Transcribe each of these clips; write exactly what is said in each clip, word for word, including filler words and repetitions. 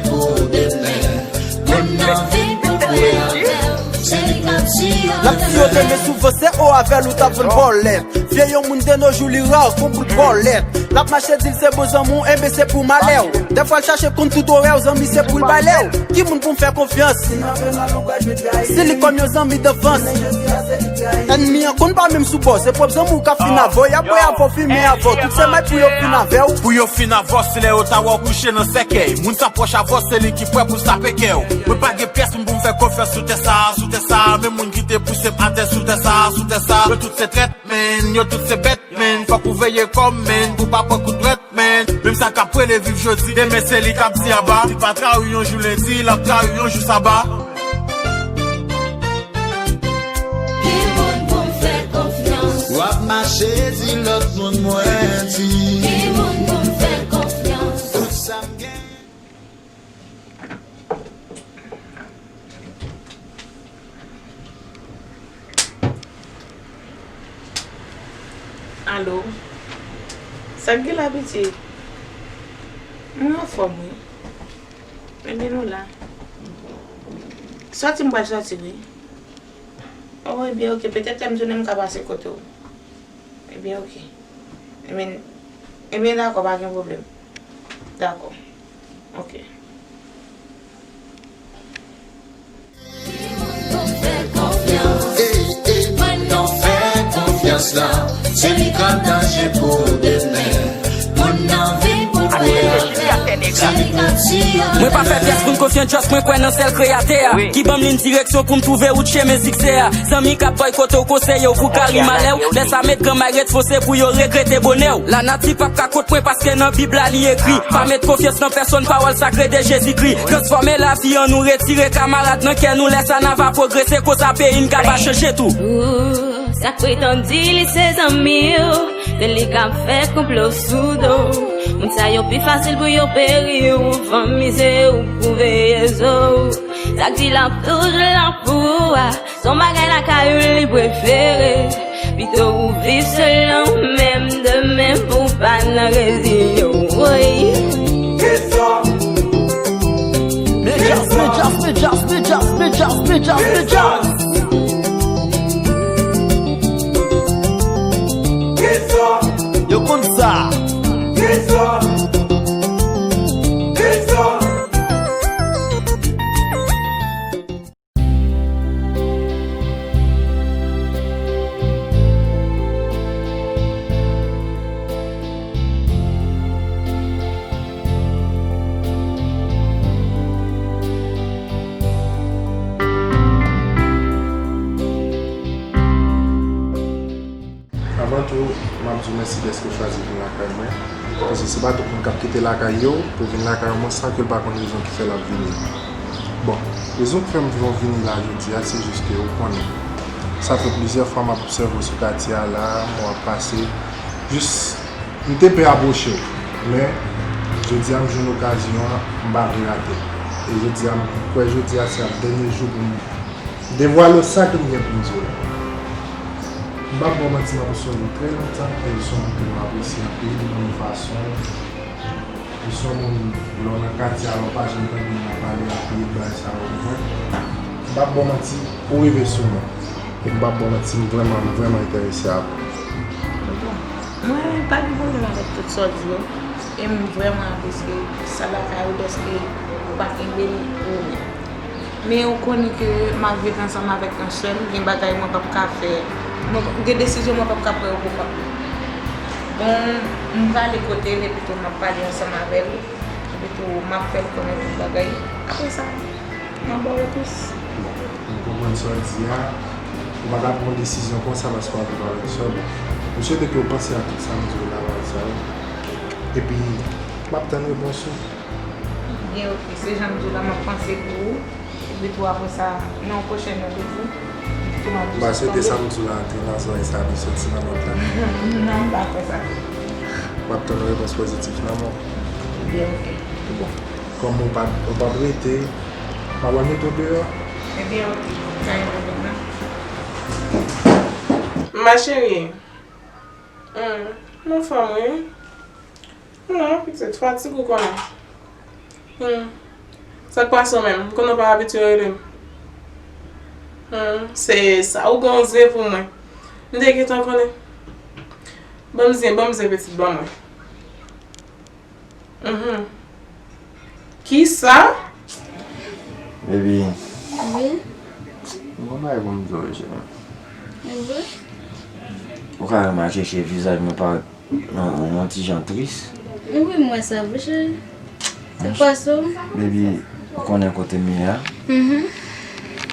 Pou demen, moun nan vin pou kwe avè w, se li k ap siyote. L ap siyote, men souvan se o avè l ou t ap vann vòlè. Vye yon moun de nos jours li ra kon bout vòlè. L ap mache di l se bon zanmi w, enben se pou malè w. Dèfwa l chache konn tout orè w, zanmi se pou l bay lè w. Ki moun pou m fè konfyans? Si li kòm yon zanmi danfans. Ènmi an konn pa menm sou bò, se pwòp zanmi w k ap fin avè w, y ap bwè avè w, fimen avè w, tout se may pou yo fin avè w. Pou yo fin avè w, se lè yo ta wè w kouche nan sèkèy. Moun sa pwòch avè w, se li ki prè pou l sape kè w. Mwen pa gen pyès moun pou m fè konfyans sou tè sa, sou tè sa. Menm moun ki te pouse m atè sou tè sa, sou tè sa. Yo tout se trèt, men, yo tout se bèt, men. Fòk ou veye kò w, men, pou pa pran kout dwèt. Men, menm sa k ap rele viv jodi, demen se li k ap di aba. Li pa trayi yon jou lendi, l ap trayi yon jou saba. Ki moun pou m fè konfyans? W ap mache di lòt moun mwen di. Ki moun pou m fè konfyans? Tout sa m gen. Alo? Sa k gen la, pitit? Mwen anfòm, wi. Ebyen, nou la. Sòti, m pral sòti, wi. O, ebyen, oke. Petèt lè m tounen, m ka pase kote w. Ebyen, oke. Ebyen, ebyen, dakò, pa gen pwoblèm. Dakò. Oke. Ey, ey, moun nou fè konfyans la, se li k ap danje pou demen. Moun nan vin pou kwe avè w, se li k ap siyote. Mwen pa fè pyès moun konfyans, just mwen kwè nan sèl Kreyatè a. Ki ban m liy direksyon pou m twouve wout chemen siksè a. Zanmi k ap bòykote w, konseye w pou kari malè w. Lè sa met granmay ret fonse pou yo regrete bonè w. Lanati p ap ka kont mwen paske nan Bib la li ekri. Pa met konfyans nan pèsonn, pawòl sakre de Jezikri. Transfòme lavi an nou, retire kamarad nan kè nou. Lè sa n a va pwogrese, konsa peyi n ka va chanje tou. Ou, sa k pretann di li se zanmi w, se li k ap fè konplo sou do w. Moun sa yo pi fasil pou yo peri, ou fanmi se ou pou veye zo w. Sa k di l ap toujou la pou ou a, se yon bagay lakay ou li prefere. Pito ou viv selon menm demen pou w pa nan reziye w, woy. Medyas, medyas, medyas, medyas, medyas, medyas, medyas. Yo konn sa. Avan tou, m ap di w mèsi dèske w chwazi vin lakay mwen. Paske se pa tout moun k ap kite lakay yo pou vin lakay yon moun san ke l pa konn rezon ki fè l ap vini. Bon, rezon ki fè m vin, vini la jodi a, se jis ke ou konnen. Sa fè plizyè fwa m ap obsève w sou katye a la, mwen ap pase. Jis, m te pè apwoche w. Men, jodi a, m jwenn okazyon an, m pa vle rate l. E jodi a, m kwè jodi a se ap dènye jou pou m devwale w sa ke m gen pou m di w la. M p ap ba w manti, m apresye w trè lontan, e w se yon moun ke m apresye anpil nan yon fason. Ou se yon moun, lè w nan katye a, lè w pa janm tande moun ap pale anpil, bagay sa yo, ou konprann. M p ap ba w manti, ou rive sou mwen. E m p ap ba w manti, m vrèman, m vrèman enterese avè w. Bon, mwen pa gen pwoblèm avèk tout sa w di yo. E m vrèman apresye sa lakay ou dèske ou pa kenbe l pou ou menm. Men ou konnen ke m ap viv ansanm avèk yon sè m, gen bagay mwen p ap ka fè. Mwen, gen desizyon mwen p ap ka pran yo pou kont mwen. Bon, m prale kote l, epi tou m ap pale ansanm avè l, epi tou m ap fè l konnen tout bagay. Apre sa, m ap ba w repons. Bon, m konprann sa w di a. Ou pa ka pran yon desizyon konsa paske w ap viv avèk sè w. M swete ke w panse a tout sa m di w la, bagay sa yo. Epi, m ap tann repons ou. Byen, oke. Se jan m di w la, m ap panse pou ou. Epi tou apre sa, nan yon pwochen randevou, epi tou m ap di w sa. M pa swete sa m di w la antre nan zòrèy sa, epi soti nan lòt la. Non, m pa kwè sa tou. M ap tann yon repons pozitif nan men w. Byen, oke. Bon. Kòm ou pa, ou p ap rete, m ap al mete w deyò. Ebyen, oke. Sa yon pwoblèm, non? Ma chérie. Hmm, m anfòm, wi. Non, pitit, fatig ou konnen. Hmm. Sa k pase w menm? M konnen w pa abitye rele m. Hmm, se sa. Ou gen yon zen pou mwen. M te gentan konnen. Ban m zen, ban m zen, pitit, ban mwen. Mhm. Kisa? Baby. Wi. M gon bagay pou m di w, cheri. Wi. Ou ka remake ke vizaj mwen parèt yon, yon ti jan tris. Wi, m wè sa vre, cheri. Sa k pase w? Baby, ou konnen kote m ye a? Mhm.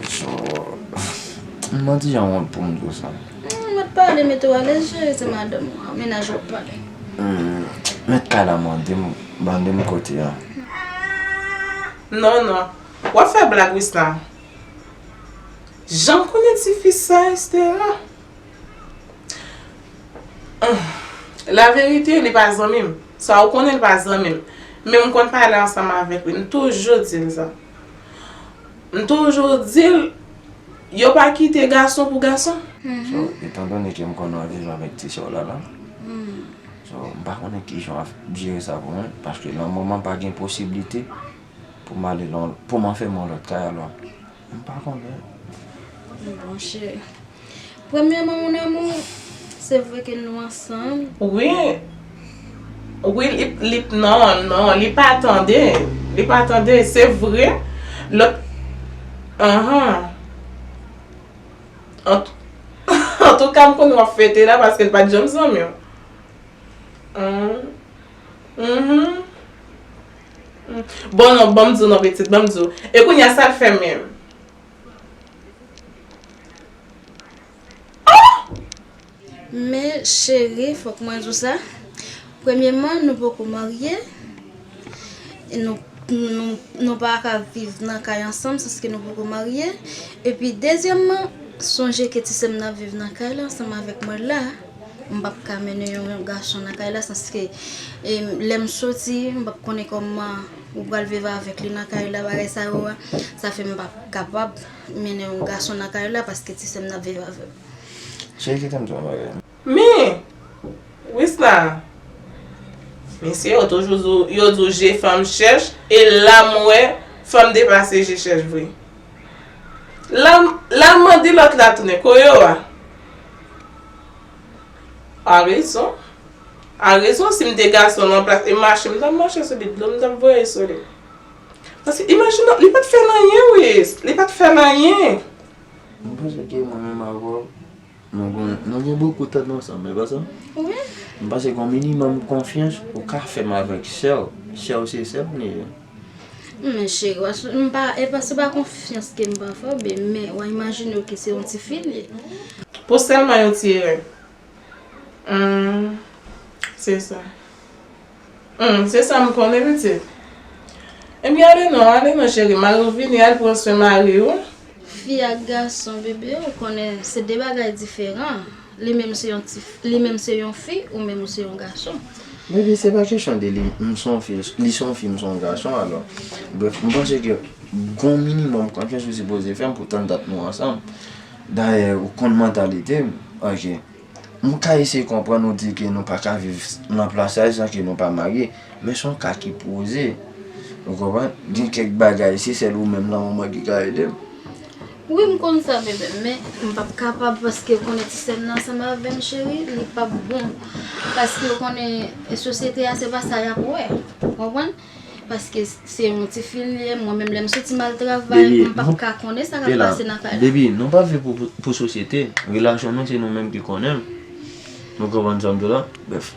So, m yon ti jan wont pou m di w sa. Hmm, mèt pale, mete w alèz, cheri, se madanm ou, mennaj ou ap pale. Hmm, mèt kay la mande m, mande m kote a. Non, non. W ap fè blag, Wisna. Jan m konnen ti fi sa, Estera. Hum, laverite, li pa zanmi m. Sa ou konnen, li pa zanmi m. Men m konn pale ansanm avèk li. M toujou di l sa. M toujou di l, yo pa kite gason pou gason. So, etandone ke m konnen w ap viv avèk ti sè w la la, so, m pa konnen kijan w ap jere sa pou mwen, paske nan moman pa gen posiblite pou m ale nan, pou m anfèmen yon lòt kay alò. M pa konnen. Bon, cheri. Premyèman, mon amour, se vre ke nou ansanm. Wi. Wi, li, li, non, non, li pa tande. Li pa tande, se vre. Lòt, anhan. An, antouka, m konnen w ap fete la paske l pa t janm zanmi w. Hum. Mhm. Bon, non, ban m di w non, pitit, ban m di w. E kounye a, sa l fè menm? Men, cheri, fòk mwen di w sa. Premyèman, nou poko marye. E nou, nou, nou pa ka viv nan kay ansanm, paske nou poko marye. Epi, dezyèmman, sonje ke ti sè m nan ap viv nan kay la ansanm avèk mwen la. M p ap ka mennen yon gason nan kay la, paske, e, lè m soti, m p ap konnen kòman ou pral viv avèk li nan kay la, bagay sa yo a. Sa fè m p ap kapab mennen yon gason nan kay la, paske ti sè m nan ap viv avè m. Cheri, kite m di w yon bagay. Men, Wisna, mesye yo toujou di w, yo di w je fanm chèch, e la m wè fanm depase je chèch vre. La, la m mande lòt la tounen, kote yo a? A rezon. A rezon, si m te gason nan plas, e mache, m t ap mache sou li, dlo m t ap voye sou li. Paske, imajine w, li pa t fè l anyen, Wis. Li pa t fè l anyen. M panse ke mwen menm avè w, nou gen, nou gen bokou tan ansanm, e pa sa? Wi. M panse gen yon minimòm konfyans ou ka fè m avèk sè w. Sè w se sè m li ye. Men cheri, w a sou, m pa, e pa, se pa konfyans ke m pa fè w, men w a imajine w ke se yon ti fi l ye. Pou sèlman yon ti erè. Hmm, se sa. Hmm, se sa m konnen, pitit. Ebyen, ale non, ale non, cheri. Mari w vini, al pran swen mari w. Fi ak gason, bebe, ou konnen, se de bagay diferan. Li menm se yon ti, li menm se yon fi, ou menm ou se yon gason. Bebe, se pa kesyon de li, m se yon fi, li se yon fi, m se yon gason, alò. Brèf, m panse ke gon minimòm konfyans ou sipoze fè m pou tann dat nou ansanm. Dayè, ou konn mantalite m. Ok. M ka eseye konprann ou di ke nou pa ka viv nan plas sa san ke nou pa marye, men se yon ka ki poze. Ou konprann? Gen kèk bagay, se sèl ou menm nan moman ki ka ede m. Wi, m konn sa, bebe, men m p ap kapab paske ou konnen ti sè m nan ansanm avè m, cheri, li p ap bon. Paske ou konnen sosyete a, se pa sa y ap wè. Ou konprann? Paske se yon ti fi l ye, mwen menm lè m soti m al travay, m p ap ka konnen sa k ap pase nan kay la. Baby, nou pa viv pou, pou, pou sosyete. Relasyon nou, se nou menm ki konnen l. Nou konprann sa m di w la? Brèf,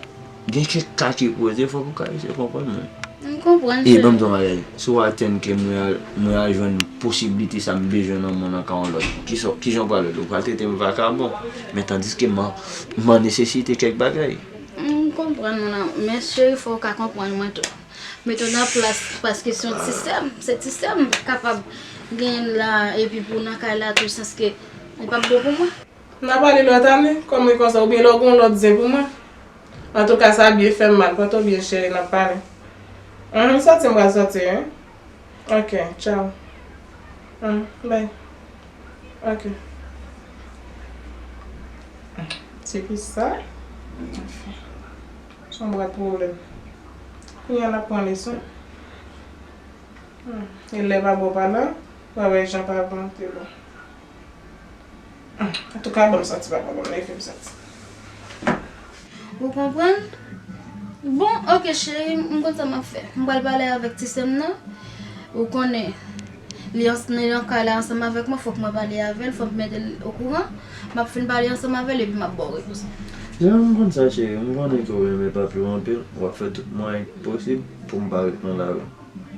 gen kèk ka ki poze, fòk ou ka eseye konprann mwen. M konprann, cheri. E ban m di w yon bagay, si w atann ke mwen al, mwen al jwenn posiblite sa m bezwen nan mond nan ka yon lòt, kisa, kijan w pral wè l? Ou pral trete m vakabon. Men tandiske m an, m an nesesite kèk bagay. M konprann, mon amour. Men cheri, fò w ka konprann mwen tou. Mete w nan plas, paske se yon ti sè m, se ti sè m kapab genyen l la, epi pou nan kay la tou, sanske li p ap bon pou mwen. N a pale lòt ane, kòm li konsa, oubyen lè w gen yon lòt zen pou mwen. Antouka, sa byen fè m mal, pòte w byen cheri, n ap pale. Humm, m santi m pral sòti, wi. Ok, tchaw. Humm, bay. Ok. Ti fi sa. Anfen. Se yon bwat pwoblèm. Kounye a n ap pran leson. Hmm. E lè pa bon pa la, w a wè jan pa bon te bon. Hmm. Antouka, ban m santi papa, ban m leve m santi. Ou konprann? Bon, oke, cheri, m konn sa m ap fè. M pral pale avèk ti sè m nan. Ou konnen, li ans-, li nan kay la ansanm avèk mwen, fòk mwen pale avè l, fòk m mete l okouran. M ap fin pale ansanm avè l, epi m ap ba w repons. Ya, m konn sa, cheri. M konnen ke w renmen papi w anpil. W ap fè tout mwayen ki posib pou m pa ret nan lari.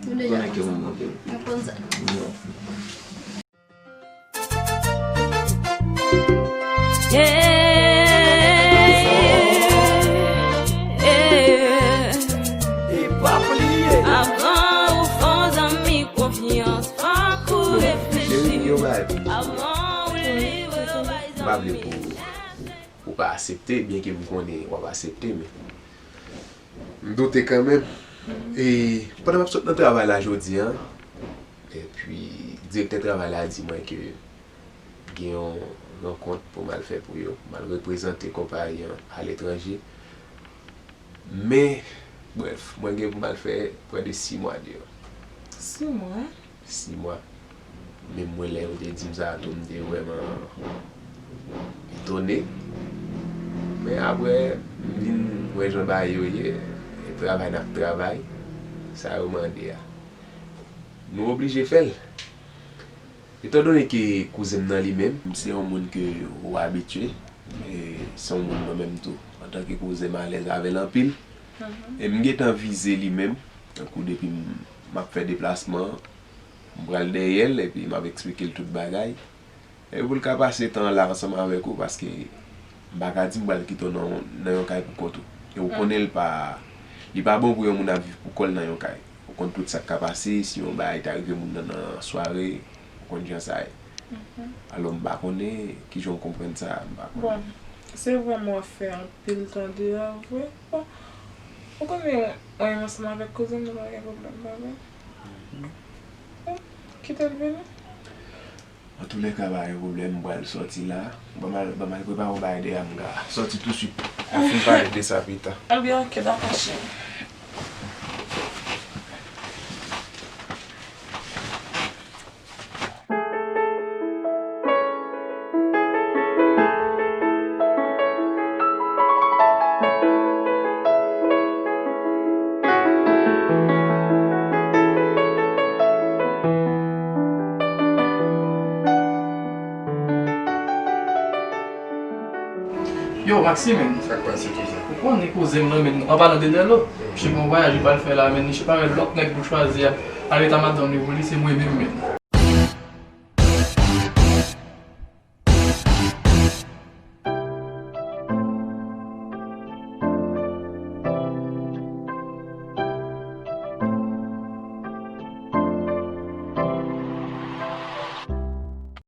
Ou deja konnen ke m renmen w anpil. M konn sa. Bon. Avan ou fè yon zanmi konfyans, fòk ou reflechi. Avan ou livre yon bay zanmi. M pa vle pou ou pa aksepte, byenke m konnen w ap aksepte, men m doute kanmenm. E pandan m ap sot nan travay la jodi a, epi direktè travay la di mwen ke gen yon rankont pou m al fè pou yo, pou m al reprezante konpayi an aletranje. Men, brèf, mwen gen pou m al fè prè de sis mwa deyò. Sis mwa? Sis mwa. Menm mwen, lè yo te di m sa a tou, m te vrèman etone. Men apre, m vin wè jan bagay yo ye, e travay n ap travay, sa yo mande a, nou oblije fè l. Etandone ke kouzen m nan li menm, se yon moun ke ou abitye, e se yon moun mwen menm tou, antanke kouzen m alèz avè l anpil. Mhm. E m gentan vize li menm, tankou depi m, m ap fè deplasman, m pral dèyè l, epi m ap eksplike l tout bagay. E pou l ka pase tan la ansanm avèk ou, paske m pa ka di m pral kite w nan, nan yon kay pou kont ou. E ou konnen l pa, li pa bon pou yon moun ap viv pou kò l nan yon kay. Ou konn tout sa k ka pase, si yon bagay ta rive moun nan nan sware, ou konn jan sa ye. Mhm. Alò, m pa konnen kijan w konprann sa, m pa konnen. Bon, se vrèman w ap fè anpil tan deyò vre. Bon, ou konnen, mwen menm ansanm avèk kouzen m, nou pa gen pwoblèm, pa vre? Mhm. Bon, kite l vini. Antoulèka, pa gen pwoblèm, m pral sòti la. Ban m al, ban m al prepare yon bagay deyò, m ka sòti touswit. N a fin pale de sa pita. Ebyen, oke, dakò, cheri. Yo, Maxime, sa k pase, kouzen? Ou konnen kouzen m nan, men, an palan de Delo, misye gen yon vwayaj li pral fè la, men, misye pa wè lòt nèg pou l chwazi a. Al ret a madanm li pou li, se mwen menm, men.